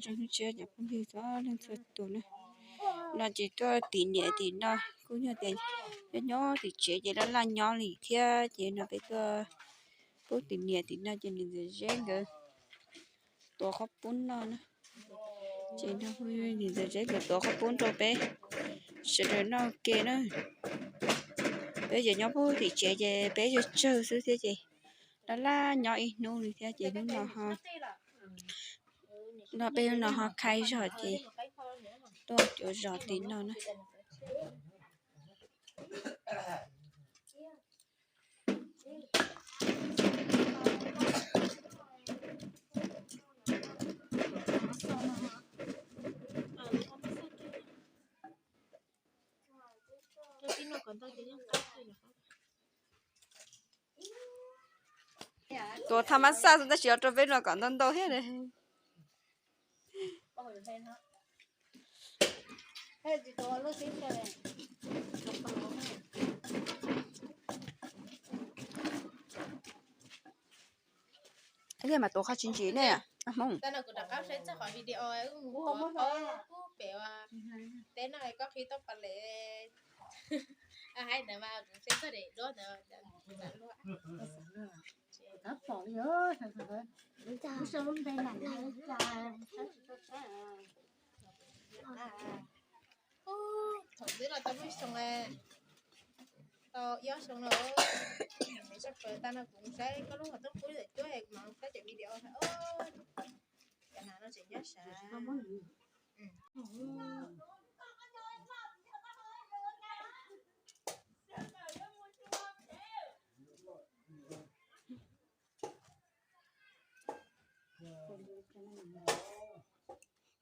tsoom txhua cov phooj ywg txhua leej txhua tus na. No ces tuaj tim niam tim no kuj yog tias nyob nyob tim tsev ces laj laj nyob li thiab ces no peb tuaj pub tim niam tim no ces niam ntxawm Zeb nkawd tuav qhob poob noj na. Ces no niam ntxawm Zeb nkawd tuav qhob poob rau peb sawv daws noj ua ke na. Peb ces nyob pub tim tsev ces peb tsawg tsawg xwb thiab ces laj laj nyob ib hnub li thiab ces hnub no ho no peb no ho khai zog ces tuaj cuav zos tim no na. Tuav thaj mab xaj xwb tab sis yog rau peb no kom ntau ntau thiab. Ib yam mas tuav qhov tsis ntsim ne, Hmoob. Kuv rov qab saib txog qhov video mus tuav qhob pem teb no koj qhib tau pas lem. Hais ntawd mas kuv saib txog daim duab ntawd. Thaum ntawd los tau muaj xyoo, tau ib ob xyoo no, me sab plaws tag no kuv saib koj lub qhov rooj qub li cuab kuv mam saib cov video. Cov no no tseem nyob sav.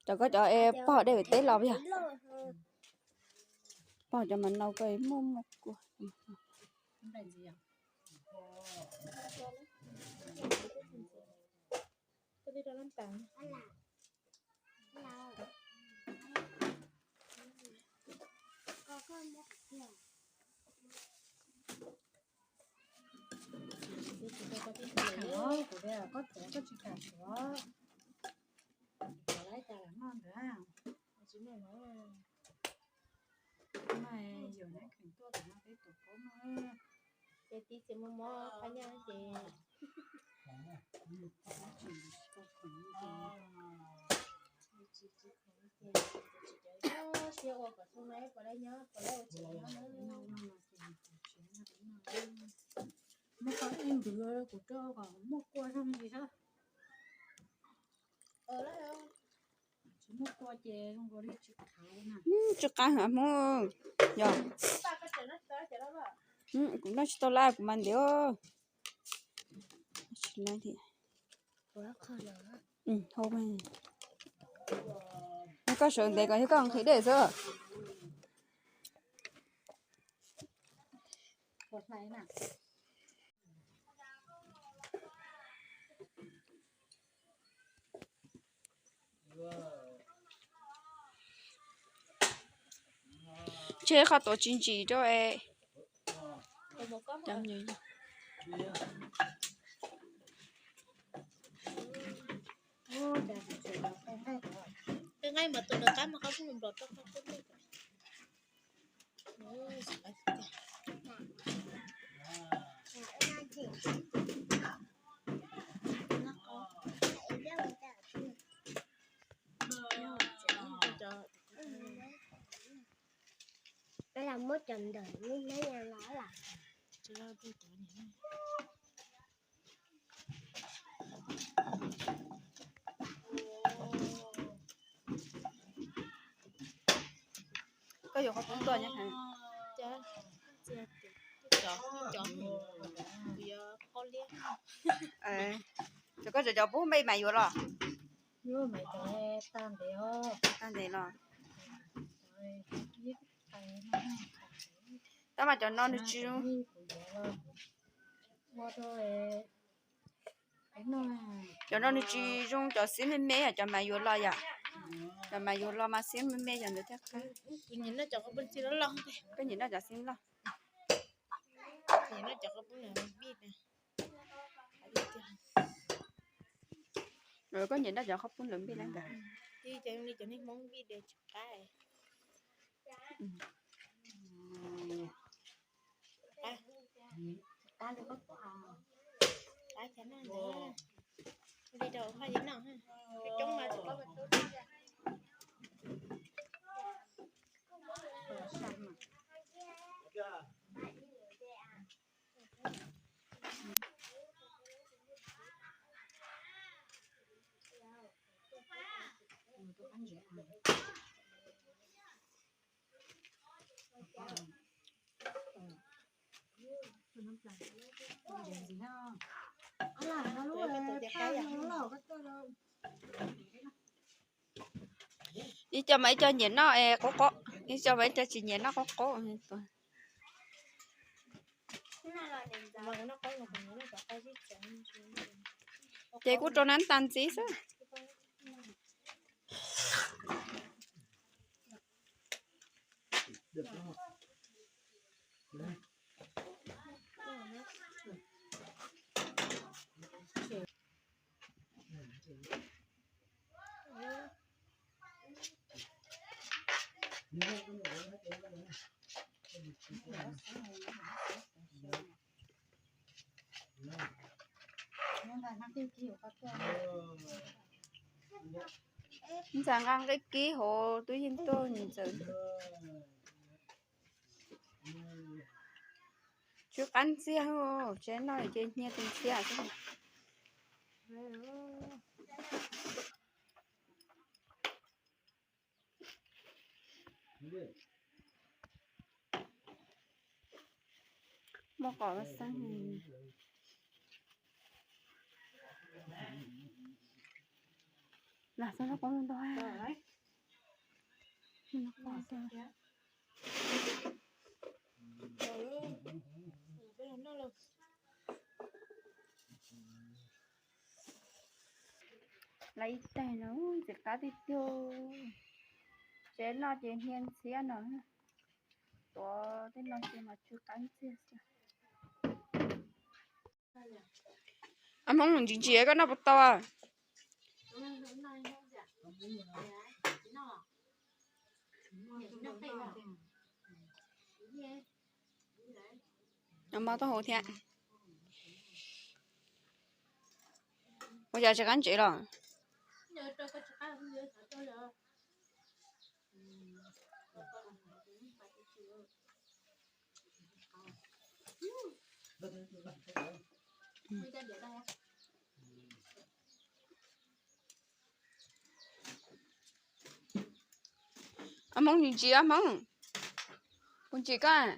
Cov koj cov pog dej vim teb los yog pog cov mas nau koj muaj muaj kua. Kuv tias koj tuav koj tsis kam tuav, tuav lawm cas lam noj ntawd. Tsis noj no, no yog neb kheem tuaj tam no peb tuav koob no. Ces tib txiv mos mos qab nyaj ces siab ua kom xyoo no pom lawv nyob pom lawv ua tsev nyob na. Muab qhov ib npws kuv rau kom muaj kua zoo li xwb. Tsis muaj kua ces zoo nkaus li tsis qab na. Tsis qab heev Hmoob yog. Kuv noj tsis tau lawm kuv mas ntev. Koj sawv ntev kom thiab koj nqhis dej xwb. Tseg qhov tuav tsis ntsim rau es. Nqaij mas tus nws qab mas qab nplos rau qab. Muab cov ntawm lub hnab los lawm. Koj yuav qhov poob tuaj nyob heev. Cov koj cov cov pub npej mas yuav los. Tag ntev los. Tab mas cov no nws tsis zoo. Cov no nws tsis zoo cov xiab me me yom, cov mas yuav los yom. Cov mas yuav los mas xiab me me yom ntawd thiaj qab. Koj nyiam noj cov xiab loj. Koj nyiam noj cov qhob poob lawv npij na ntawd. Li cov li cov niag Hmoob vij des tsis qab. Qab cov no ntawd. Li rau Hmoob yeej noj, coob mas tsis paub. Ib co mas ib co nyiam noj es qub qub, ib co mas ib co tsis nyiam noj qub qub. Ces kuj rau nab tas ntxiv xwb. Ntxhais nqa nqi kib hauv tub yeej tuaj ntxawm. Tsw qab ntxiag, tsev no ces hnia tus ntxiag xwb. Muaj qos xeeb. Lam xeeb qos ntau. Lawv ib teg no ntxim qab tiag tiag. Tsev no ces hnia ntxhiab no. Tuav tej no ces mas tsw qab ntxiag xwb. Ab Hmoob, ntsis ntsis koj noj puas tau? Noj mov tau hauv thiab. Ua cas tsis qab ntsev los? Ab Hmoob, ntsis ntsis, ab Hmoob, puas ntsim koj?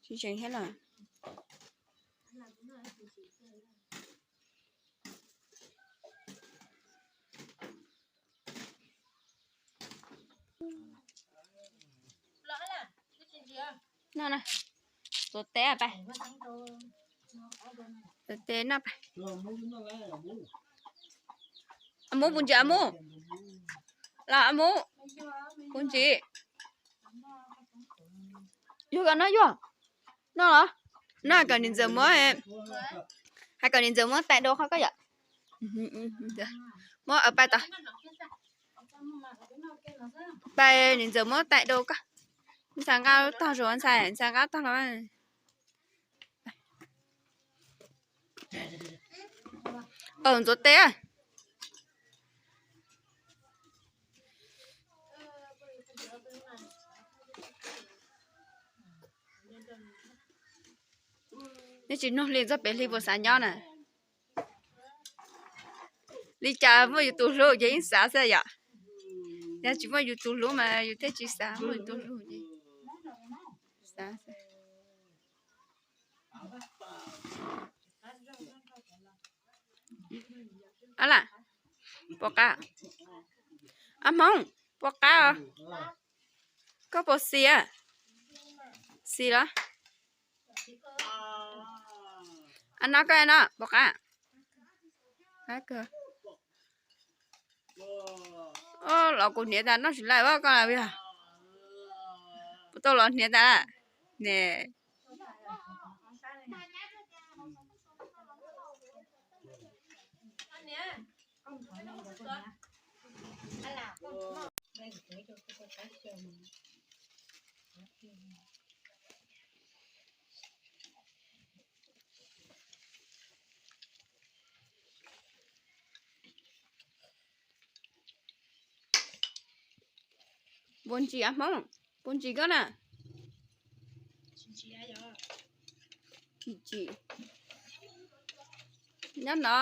Tsis ntseev thiab los? No na, tuav tes pais. Tuav tes noj pais. Ab Hmoob, puas ntsim ab Hmoob? Los ab Hmoob, puas ntsim? Yuag koj noj, yuag noj los? Noj kom niam ntxawm muab, hais kom niam ntxawm muab tais dau qhov koj yom. Muab pais tau. Pais, niam ntxawm muab tais dau koj. Ntxhais nqa tog, ntxhais nqa tog los. Ntxuav tes. Neb tsis nug hli txog pem hli puas xav nyob na? Li cas muaj yus tus hlub ces yeej xav xwb yom. Yog tsis muaj yus tus hlub mas yus thiaj tsis xav, muaj yus tus hlub ces xav xwb. Ab Lam, puas qab? Ab Hmoob, puas qab os? Koj puas xis? Xis los? Ab no koj no puas qab? Los kuv hniav tas noj tsis lawm koj, puas tau los hniav tas ne? Puas ntsim a Hmoob? Puas ntsim koj na? Tsis ntsim. Nyob no.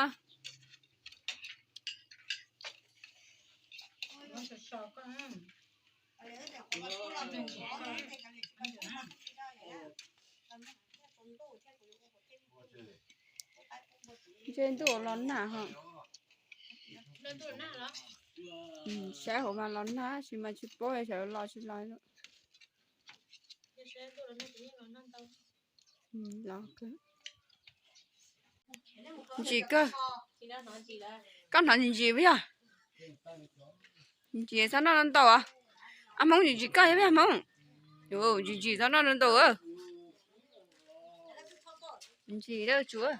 Ntshe ntuj los nag ho. Saib hauv mas los nag, tab sis mas tsis paub sawv los tsis los. Ntsim koj, koj hnov ntsim ntsim puas yog? Ntsim txhob noj ntau. A Hmoob, ntsim ntsim koj yog puas yog Hmoob? Ntsim ntsim txhob noj ntau. Ntsim lawm tsuav.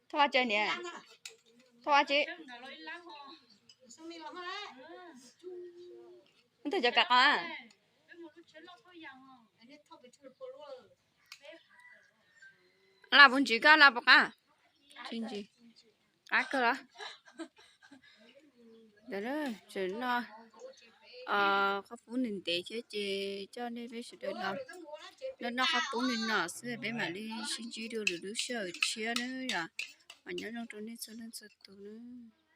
Thauj tsev niam, thauj tsev. Ntawm cov kav qos. Laj puas ntsim koj, laj puas qab? Tsis ntsim. Qab kawg los? Tseem noj qhob pub nws ntev thiab ces coj nej peb sawv daws los noj noj qhob pub nws no xwb, peb mam li sib ntsib dua lwm lub sij hawm tshiab nawb yom. Mas nyob zoo rau nej txhua leej txhua tus nawb.